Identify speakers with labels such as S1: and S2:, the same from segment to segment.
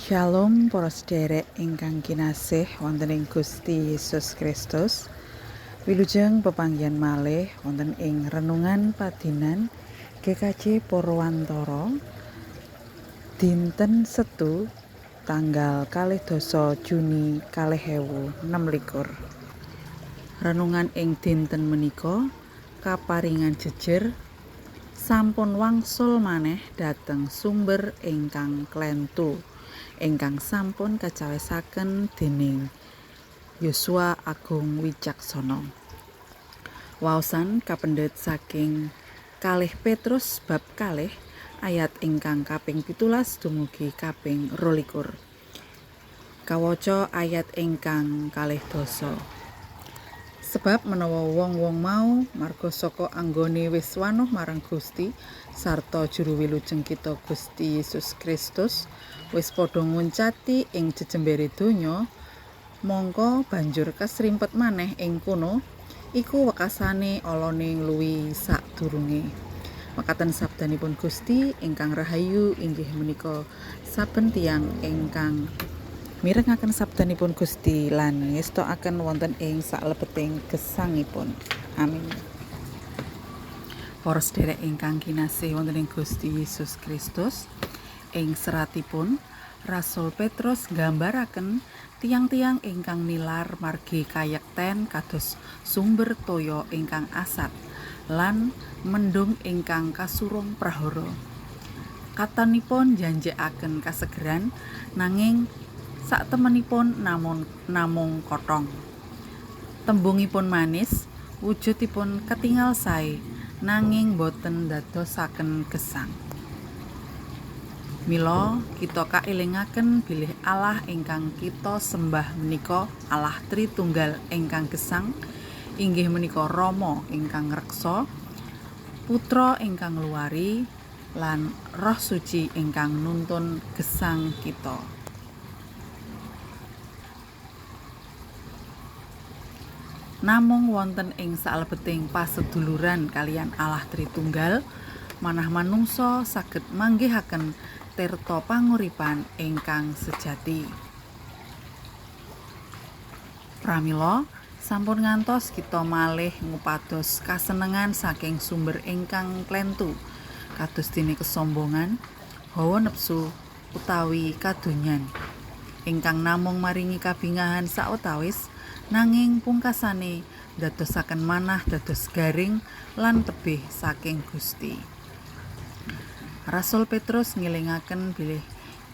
S1: Shalom para sederek ingkang kinasih wonten ing Gusti Yesus Kristus. Wilujeng pepanggihan malih wonten ing renungan padinan GKJ Purwantara dinten Setu tanggal 12 Juni 2026. Renungan ing dinten menika kaparingan jejer sampun wangsul maneh dhateng sumber ingkang klentu ingkang sampun kacawisaken dening Yosua Agung Wicaksono. Waosan kapendhet saking 2 Petrus bab 2 ayat ingkang kaping 17 dumugi kaping 22. Kawaca ayat ingkang 12. Sebab menawa wong-wong mau marga saka anggone wis wanuh marang Gusti sarta juru wilujeng kita Gusti Yesus Kristus wis padha nguncati ing jejembere donya, mongko banjur kasrimpet maneh ing kono, iku wekasane alane ngluwihi sadurunge. Makaten sabdanipun Gusti ingkang rahayu inggih menika saben tiyang ingkang mirengaken sabdanipun Gusti lan ngestokaken wonten ing saklebeting gesangipun. Amin. Para sederek ingkang kinasih wonten ing Gusti Yesus Kristus, ing seratipun Rasul Petrus nggambaraken tiyang-tiyang ingkang nilar margi kayekten kados sumber toya ingkang asat lan mendung ingkang kasurung prahara. Katonipun njanjekaken kasegeran nanging saktemenipun namung kothong. Tembungipun manis, wujudipun ketingal sae nanging boten ndadosaken gesang. Mila kita kaelingaken bilih Allah ingkang kita sembah menika Allah Tritunggal ingkang gesang, inggih menika Rama ingkang ngreksa, Putra ingkang ngluwari, lan Roh Suci ingkang nuntun gesang kita. Namung wonten ing salebeting paseduluran kaliyan Allah Tritunggal, manah manungsa saged manggihaken tirta panguripan ingkang sejati. Pramila sampun ngantos kita malih ngupados kasenengan saking sumber ingkang klentu, kados dene kesombongan, hawa nepsu utawi kadonyan ingkang namung maringi kabingahan sawetawis nanging pungkasane ndadosaken manah dados garing lan tebih saking Gusti. Rasul Petrus ngelingaken bilih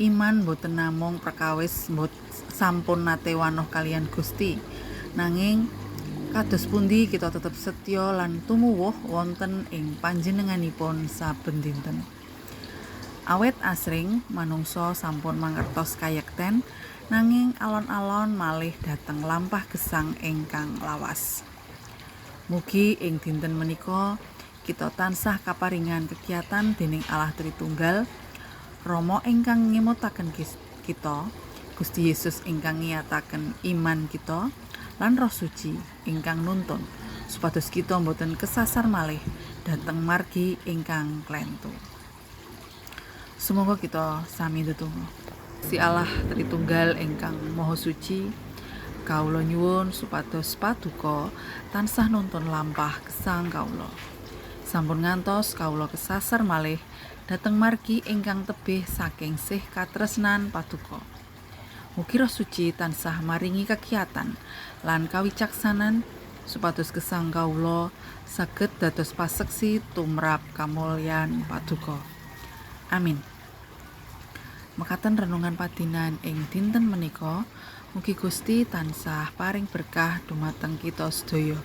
S1: iman boten namung perkawis sampun nate wanoh kaliyan Gusti, nanging kados pundi kita tetep setya lan tumuwuh wonten ing panjenenganipun saben dinten. Awit asring manungsa sampun mangertos kayekten nanging alon-alon malih dhateng lampah gesang ingkang lawas. Mugi ing dinten menika kita tansah kaparingan kegiatan dening Allah Tritunggal, Rama ingkang ngemutaken kita, Gusti Yesus ingkang ngiyataken iman kita, lan Roh Suci ingkang nuntun supados kita boten kesasar malih dhateng margi ingkang klentu. Semoga kita sami ndedonga. Gusti Allah Tritunggal ingkang Maha Suci, kawula nyuwun supados paduka tansah nuntun lampah gesang kawula. Sampun ngantos kawula kesasar malih dhateng margi ingkang tebih saking sih katresnan paduka. Mugi Roh Suci tansah maringi kegiatan lan kawicaksanan supados gesang kawula saged dados paseksi tumrap kamulyan paduka. Amin. Mekaten renungan padinan ing dinten menika, mugi Gusti tansah paring berkah dumateng kita sedaya.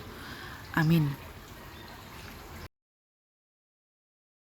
S1: Amin.